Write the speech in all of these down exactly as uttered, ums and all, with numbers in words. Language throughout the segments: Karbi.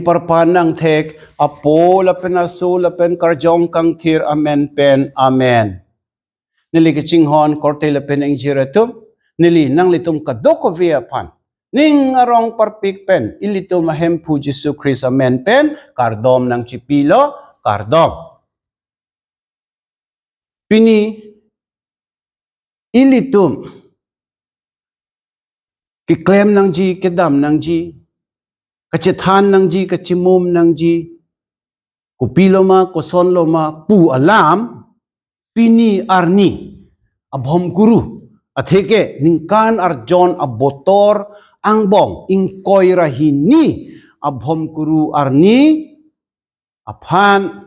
parpan nangthek, Apo lapen Aso lapen Karjong Kangthir amen pen. Amen. Neli kachinghon korte lapen ingjir atum, neli nanglitum kadokave aphan ning arong parpik pen ilitum aHemphu Jisu Christ amen pen kardom nangchipilo, kardom. Pini ilitum keklem nangji, kedam nangji, kachethan nangji, kachimum nangji, kopiloma, kosonloma pu alam pini arni abhomkuru, atheke ningkan arjon abotor angbong ingkoi ra hini abhomkuru arni aphan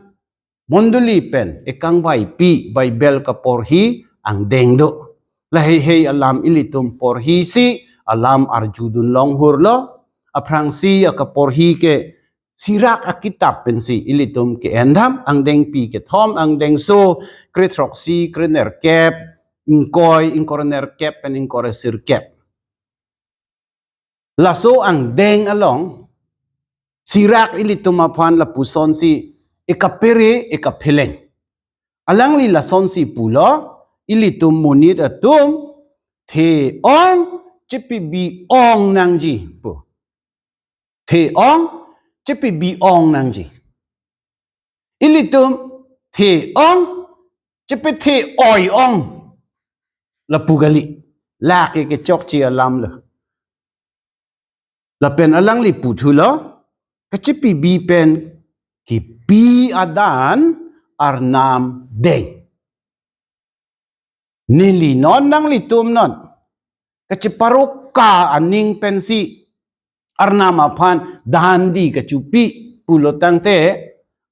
mondoli pen ekangvaipi Bible kaporhi angdeng do. Lahei hei alam ilitum porhisi alam arjudun longhurlo. Aphrangsi akaporhi ke Sirak akitap pensi ilitum ke-endam, angdengpi kethom, angdengso krethroksi, krenerkep, ingkoi, ingkoi nerkep pen ingkoi sirkep. Laso angdeng along Sirak ilitum aphan lapusonsi ekapere ekapheleng. Alangli lasonsi pulo, ilitum monit atum the-ong chepibi-ong nangji pu. The-ong chepibi-ong nangji. Ilitum the-ong chepethe-oi-ong lapu kali. Lake kechokche alam lo. Lapen alangli puthulo, kachepibi pen kipi adan arnam deng. Neli non nanglitum non kacheparoka aning pensi arnam aphan dandi kachupi pulo tangte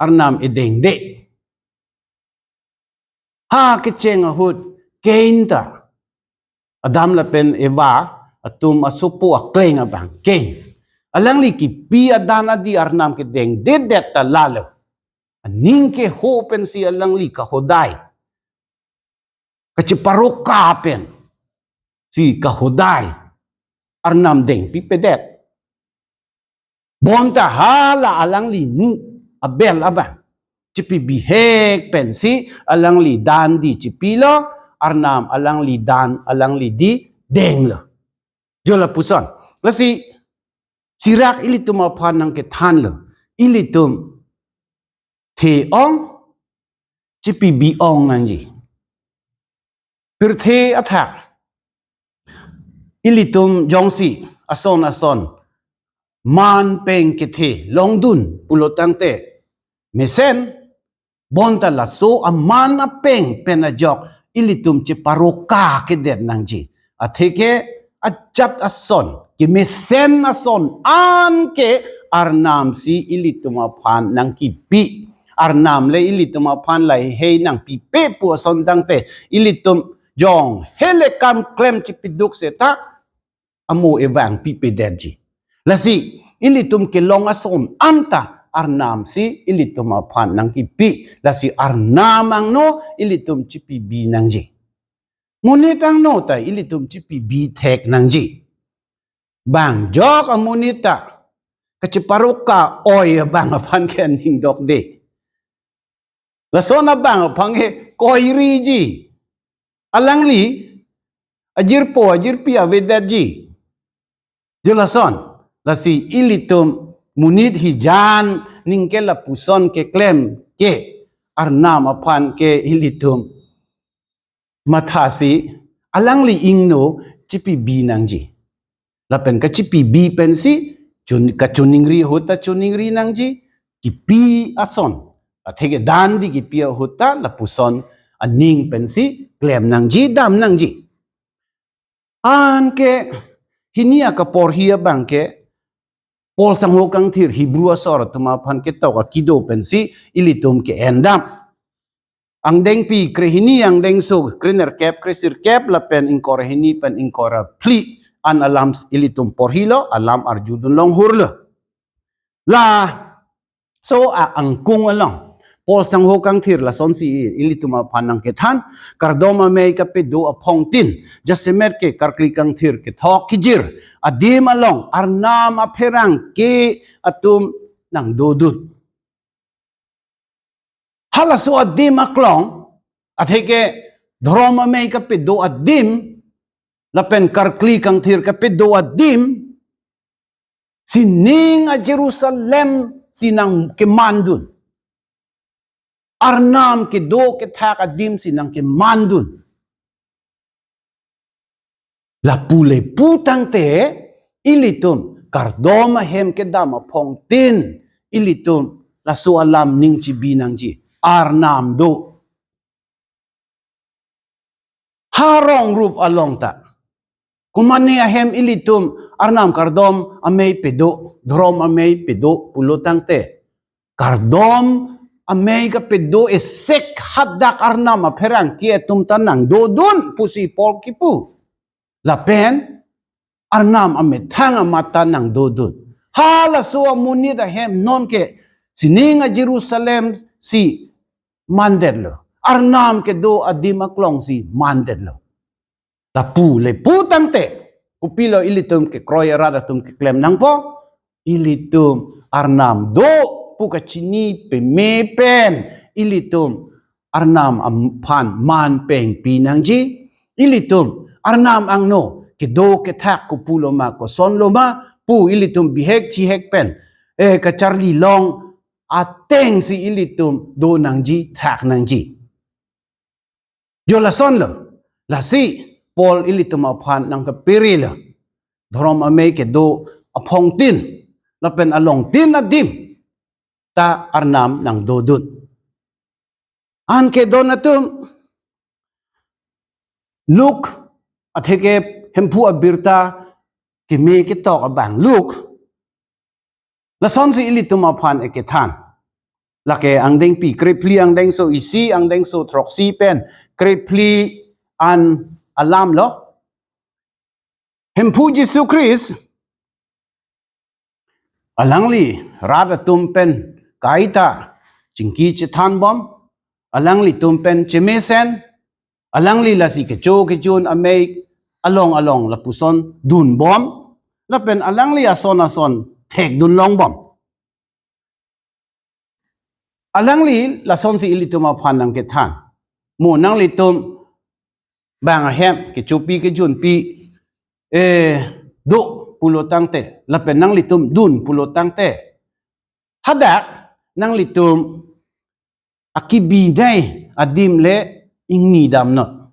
arnam edengde. Ha kecheng ahut Cain ta, Adam lapen Eva atum asopo akleng abang Cain. Alangli kipi adan adi arnam kedengdedet ta lalo. Aning keho pensi alangli kahodai, kacheparoka pensi kahodai arnam dengpipedet. Bonta hala alanglinu Abel abang chepibihek pensi alangli dandi chipilo, arnam alangli dan, alangli di denglo. Jo lapuson. Lasi Sirak ilitum aphan nangkethanlo. Ilitum the-ong chepibi-ong nangji. Pirthe athak ilitum jongsi ason ason man peng kethe longdun pulo tangte mesen, bonta laso aman apeng pen ajok ilitum cheparoka kedet nangji. Atheke ajat ason, kemesen ason an ke arnam si ilitum aphan nangkipi. Arnam le ilitum aphan lahei nangpipe pu ason tangte ilitum jong hele kam klem chipiduk seta amo evang pipedetji. Lasi ilitum kelong ason anta arnam si ilitum aphan nangkipi. Lasi arnam angno ilitum chepibi nangji. Monit angno ta ilitum chepibi thek nangji. Bang jok amonit ta kacheparoka-oi abang aphan ke aning dokde. Lason abang aphan ke koiriji. Alangli ajirpo ajirpi avedetji. Jo lason, lasi ilitum monit hijan ningke lapuson keklem ke arnam aphan ke ilitum mathasi alangli ingno chepibi nangji. Lapen kachepibi pensi chun, kachoningri ahut ta choningri nangji, kipi ason, atheke dandi kipi ahut ta lapuson aning pensi klem nangji, dam nangji. Anke hini akaporhi abang ke Paul sangho kangthir Hebrew asor atum aphan ketok akido pensi ilitum ke-endam. Angdengpi krehini, angdengso krenerkep, kresirkep lapen ingkoi ra hini pen ingkoi ra phli an alam ilitum porhilo, alam arjudun longhurlo. Laso a-angkung along Paul sangho kangthir lasonsi ilitum aphan nangkethan, kardom amei kapedo aphongtin, jasemet ke karkli kangthir kethok kijir adim along arnam apherangke atum nangdodun. Halaso adim aklong, atheke dhorom amei kapedo adim, lapen karkli kangthir kapedo adim, sining a Jerusalem si nangkemandun. Arnam kedo kethak adim si nangkemandun. Lapu le pu tangte, ilitum kardom ahem kedam aphongtin, ilitum laso alam ning chibi nangji. Arnam do. Ha rong rup along ta, komane ahem ilitum Arnam kardom amei pedo, dhorom amei pedo pulo tangte, kardom amei kapedo esek hadak Arnam apherangke atum ta nangdodun pusi Paul kipu. Lapen Arnam amethang amat ta nangdodun. Halaso amonit ahem nonke sining a Jerusalem si mandetlo. Arnam kedo adim aklong si mandetlo. Lapu le pu tangte, kopilo ilitum kekroi arat atum keklem nangpo? Ilitum Arnam do pu kachini peme pen, ilitum Arnam aphan man pengpi nangji. Ilitum Arnam angno kedo kethak kopulo ma, kosonlo ma pu ilitum bihek thihek pen, eh, kacharli long ateng si ilitum do nangji, thak nangji. Jo lasonlo, lasi Paul ilitum aphan nangkepirilo. Dhorom amei kedo aphongtin, lapen alongtin adim ta Arnam nangdodun. Anke don atum, Luke, atheke Hemphu abirta keme ketok abang Luke, lasonsi ilitum aphan ekethan. Lake angdengpi, krephli angdengso isi, angdengso throksi pen krephli an alamlo. Hemphu Jisu Christ, alangli rat atum pen kaita chingki chethanbom, alanglitum pen chemesen, alangli lasi kecho kejun amei along along lapuson dunbom, lapen alangli ason ason thekdun longbom. Alangli lasonsi ilitum aphan nangkethan. Mo nanglitum bang ahem kechopi kejunpi, eh, do pulo tangte, lapen nanglitum dun pulo tangte, hadak nanglitum akibinai adim le ingnidamnon.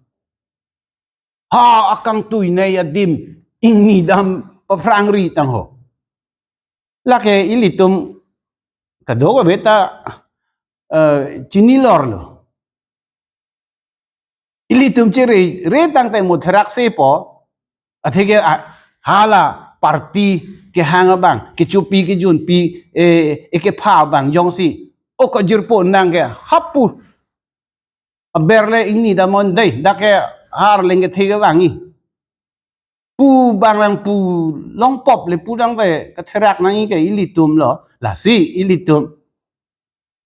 Ha akangtuinai adim ingnidam paphrangri tangho. Lake ilitum kadokave ta, eh, chinilorlo. Ilitum chere re tangte mo therak sepo, atheke, ah, hala party kehang abang, kechopi kejunpi, eh, ekepha abang jongsi, o kajirpo nang ke hapu aber le ingnidamnon dei, dak ke har leng kethe ke vangji pu bang nang pu longpop le pu tangte katherak nangji ke ilitumlo, lasi ilitum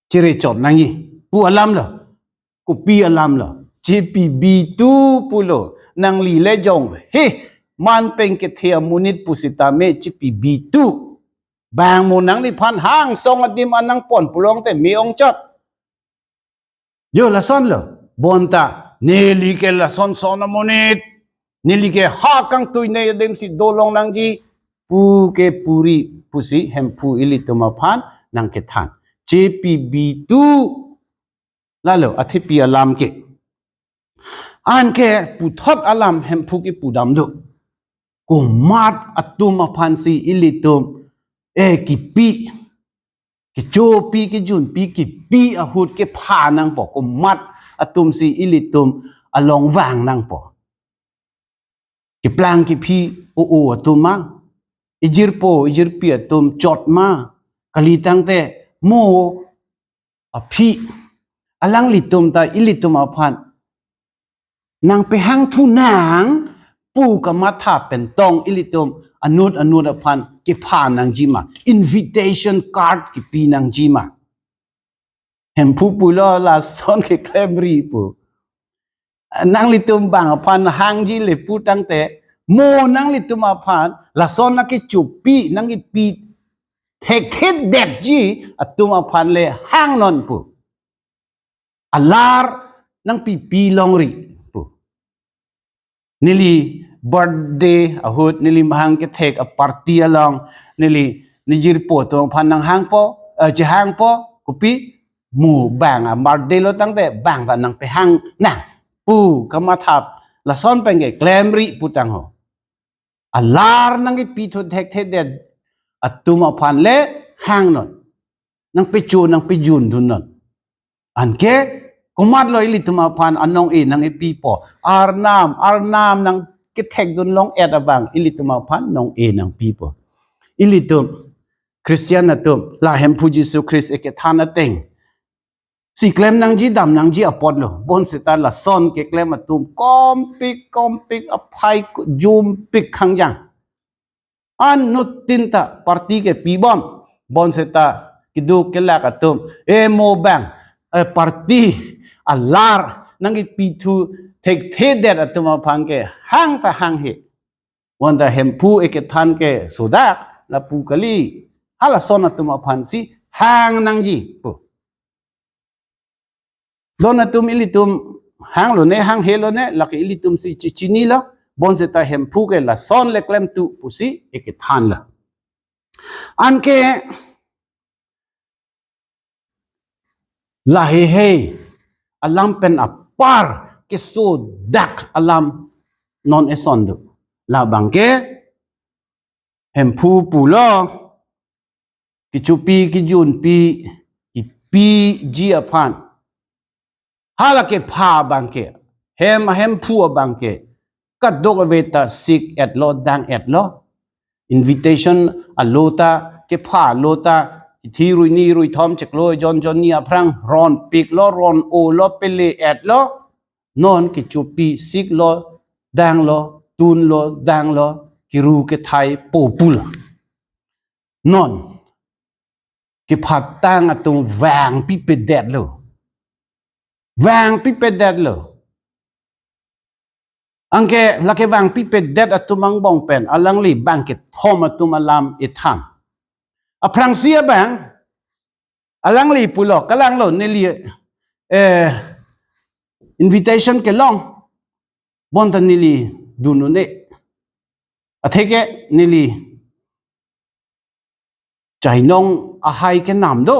cherechot nangji pu alamlo. Kopi alamlo? Chepi bitu pulo. Nangli le jong he man pen kethe amonit pusitame chepi bitu. Bang mo nangliphan hangsong adim an nangpon pulote me-ongchot. Jo lasonlo. Bonta neli ke lason son amonit, neli ke ha kangtuinai adim si dolong nangji pu ke puri pusi Hemphu ilitum aphan nangkethan. Chepi bitu. Lalo athepi alam ke. Anke puthot alam Hemphu kepudam do. Komat atum aphansi ilitum, eh, kipi, kechopi kejunpi kipi ahut kepha nangpo. Komat atumsi ilitum along vang nangpo? Keplang kephi o-o atum ma, ijirpo ijirpi atum chot ma, kali tangte mo aphi alanglitum ta ilitum aphan nangpehangthu nang pu kamatha pen tong ilitum anut anut aphan kepha nangji ma, invitation card kipi nangji ma? Hemphu pulo lason keklemri pu. Nanglitum bang aphan hangji le pu tangte, mo nanglitum aphan lason nangkechopi nangkepi thekthedetji atum aphan le hangnon pu. Alar nangpipi longri pu. Neli birthday ahut, neli mahang kethek a party along, neli nijirpo atum aphan nanghangpo, eh, chehangpo, kopi, mo bang a birthday lo tangte bang ta nangpehang nang pu kamathap lason pen ke klemri pu tangho. Alar nangkipi thu thekthedet atum aphan le hangnon. Nangpecho, nangpejundunnon. Anke komatlo ilitum aphan anong-e nangkipipo? Arnam, Arnam nangkethekdun long-et abang ilitum aphan nong-e nangpipo. Ilitum Christian atum, la Hemphu Jisu Christ ekethan ateng si klem nangji, dam nangji apotlo. Bonseta lason keklem atum kompik kompik aphai jumpik khangjang. Anuttin ta party kepibom. Bonseta keduk kelak atum, eh, mo bang, eh, party alar nangkipi thu thekthedet atum aphan ke hang ta hanghe. Bonta Hemphu ekethan ke sodak lapu kali. Halason atum aphansi hang nangji pu. Don atum ilitum hanglone, hanghelone, lake ilitumsi chechinilo. Bonseta Hemphu ke lason le klemtu pusi ekethanlo. Anke lahei hei alam pen apar kesodak alam non eson do. Labang ke Hemphu pulo, kechopi kejunpi kepiji aphan. Hala kepha abang ke, hem ahemphu abang ke kadokave ta sik-etlo, dang-etlo. Invitation alo ta, kepha alo ta, ithi rui ni rui thom chiklo jon jon ni aphrang ronpiklo, ron-olo, pele-etlo. Non kechopi siklo, danglo, tunlo, danglo, kiru kethai po pulo. Non kephatang atum vangpipedetlo. Vangpipedetlo. Anke lake vangpipedet atum angbong pen alangli bang kethom atum alam ethan. Aphrangsi abang alangli pulo, kalanglo neli, eh, invitation kelong, bonta neli dun un-e. Atheke neli chainong ahai kenam do,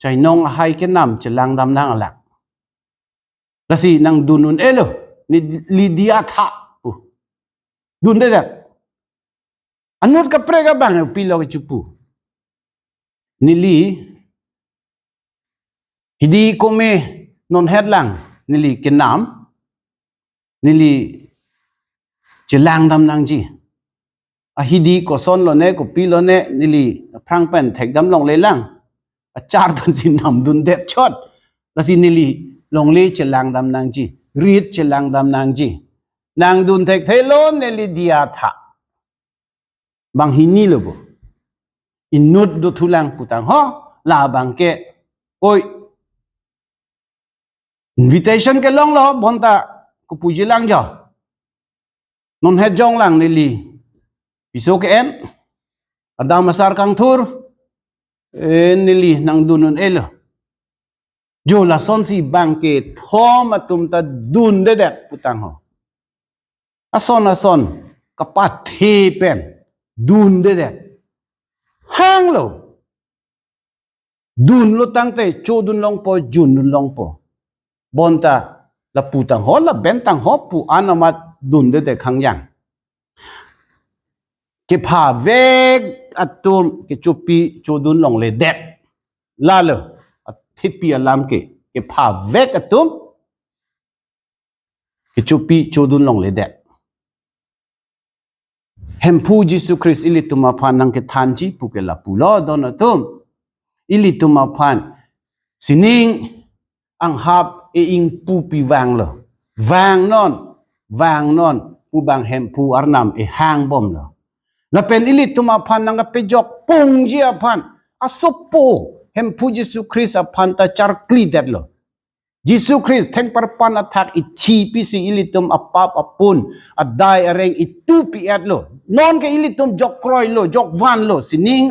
chainong ahai kenam chelang dam nang alak. Lasi nangdun un-elo, neli diya tha pu. Dundedet. Anut kaprek abang pilo kechipu. Neli hidi kome non het lang neli kenam, neli chelang dam nangji. Ahidi koson lone, kopi lone, neli aphrang pen thekdam longle lang. Achar pensi namdundet chot. Lasi neli longle chelang dam nangji, rit chelang dam nangji. Nangdun thekthelo, neli diya tha. Bang hinilo bo. Inut dothulang pu tangho, labang ke, oi. Invitation kelonglo, bonta kopuji lang jo. Non het jong lang neli piso ke-en, adam asar kangthur, eh, neli nangdun un-elo. Jo lasonsi bang kethom atum ta dundedet pu tangho. Ason ason kapathe pen dundedet. Hanglo. Dunlo tangte chodun longpo, jundun longpo. Bonta lapu tangho, laben tangho pu an amat dundedet khangjang. Kephavek atum kechopi chodun longledet. Lalo, athepi alam ke, kephavek atum kechopi chodun longledet. Hemphu Jisu Christ ilitum aphan nangkethanji pu ke lapulo don atum. Ilitum aphan sining anghap e-ingpupi vanglo. Vangnon, vangnon, pu bang Hemphu Arnam ehangbomlo. Lapen ilitum aphan nangkapejok pungji aphan asopo Hemphu Jisu Christ aphan ta charklidetlo. Jisu Christ thengparpan athak ithi pisi ilitum apap apun adai areng itupi-etlo. Nonke ilitum jok kroilo, jok vanlo, sining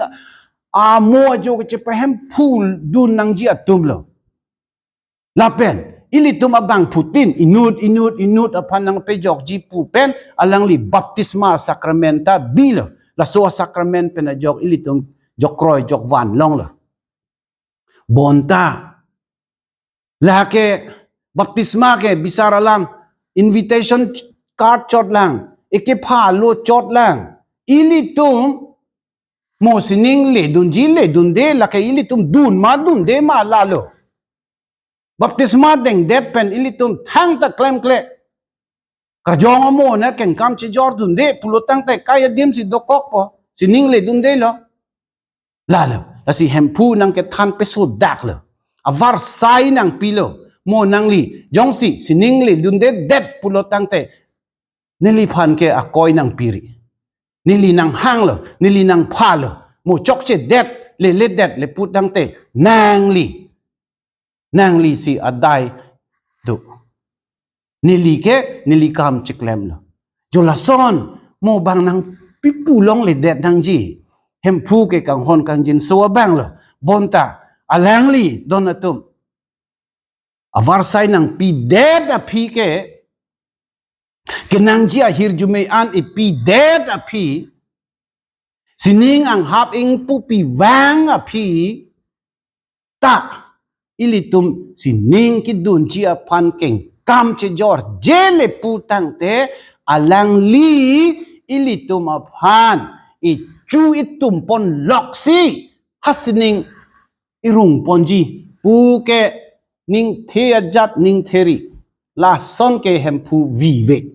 amo ajo kechepahemphu dun nangji atumlo. Lapen ilitum abangphutin inut inut inut aphan nangpejokji pu pen alangli baptisma sakrament ta bilo. Laso sakrament pen ajok ilitum jokkroi jokvan longlo. Bonta lake baptisma ke bisar alam invitation card chotlang, ekepha lo chotlang. Ilitum mo sining ledunji ledunde, lake ilitum dun ma dunde ma lalo. Baptisma dengdet pen ilitum thangta klemkle. Karjong amo na kengkam chejor dunde pulo tangte kai adim si dokokpo, sining ledundelo. Lalo, lasi Hemphu nangkethan pesodaklo. Avarsai nangpilo. Mo nangli jongsi sining ledundedet pulo tangte neliphan ke akoi nangpiri. Neli nanghanglo, neli nangphalo. Mo chokchedet, leledet le pu tangte nangli, nangli si adai do. Neli ke neli kam chiklemlo. Jo lason mo bang nangpipu longledet nangji. Hemphu ke kanghon kangjinso abanglo. Bonta alangli don atum avarsai nangpidet aphi ke, kenangji ahirjume an ipidet aphi, sining anghap ingpupi vang aphi ta ilitum sining kedunji aphan kengkam chejorje le pu tangte alangli ilitum aphan ichu itum ponloksi ha sining irung ponji pu ke ningthe ajat ningtheri. Lason ke Hemphu vive.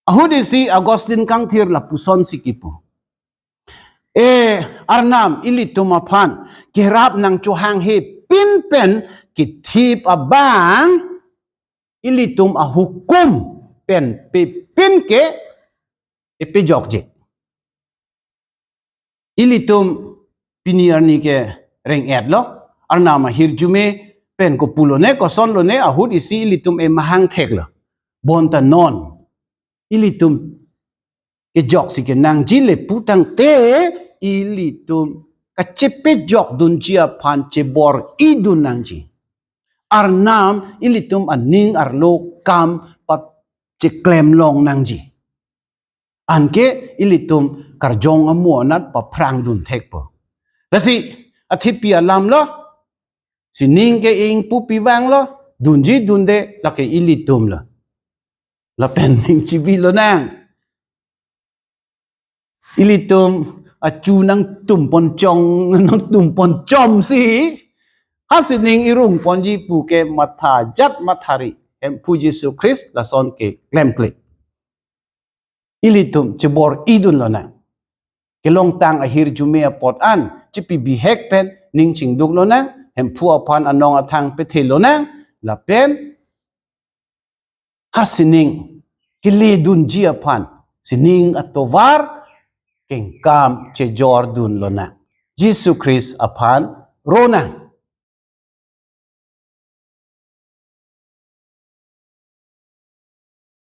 Ahut isi Augustine Kangthir lapuson si kipu. E, Arnam, ilitum aphan kerap nangchohanghe pinpen kithip abang ilitum ahukum pen pepin ke epejokje. Ilitum pini arni ke reng-etlo, Arnam ahirjume pen kopulone, kosonlone, ahut isi ilitum emahang theklo. Bonta non ilitum kejoksi kenangji le pu tangte ilitum kachepejok dunji aphan chebor-i dun nangji. Arnam ilitum aning arlo kam pacheklem long nangji. Anke ilitum karjong amo anat paphrang dun thekpo. Lasi athepi alamlo, sining ke ingpupi vanglo, dunji dunde lake ilitumlo. Lapen ning chibilonang. Ilitum achu nangtum ponchong, nangtum ponchomsi ha sining irung ponji pu ke matha ajat mathari. Hemphu Jisu Christ lason ke klemkle. Ilitum chebor-i dunlonang. Kelongtang ahirjume apot an chepabihek pen ning chingduklonang, Hemphu aphan anong athang pethelonang, lapen ha sining keledunji aphan sining atovar kengkam chejor dunlonang. Jisu Christ aphan ronang.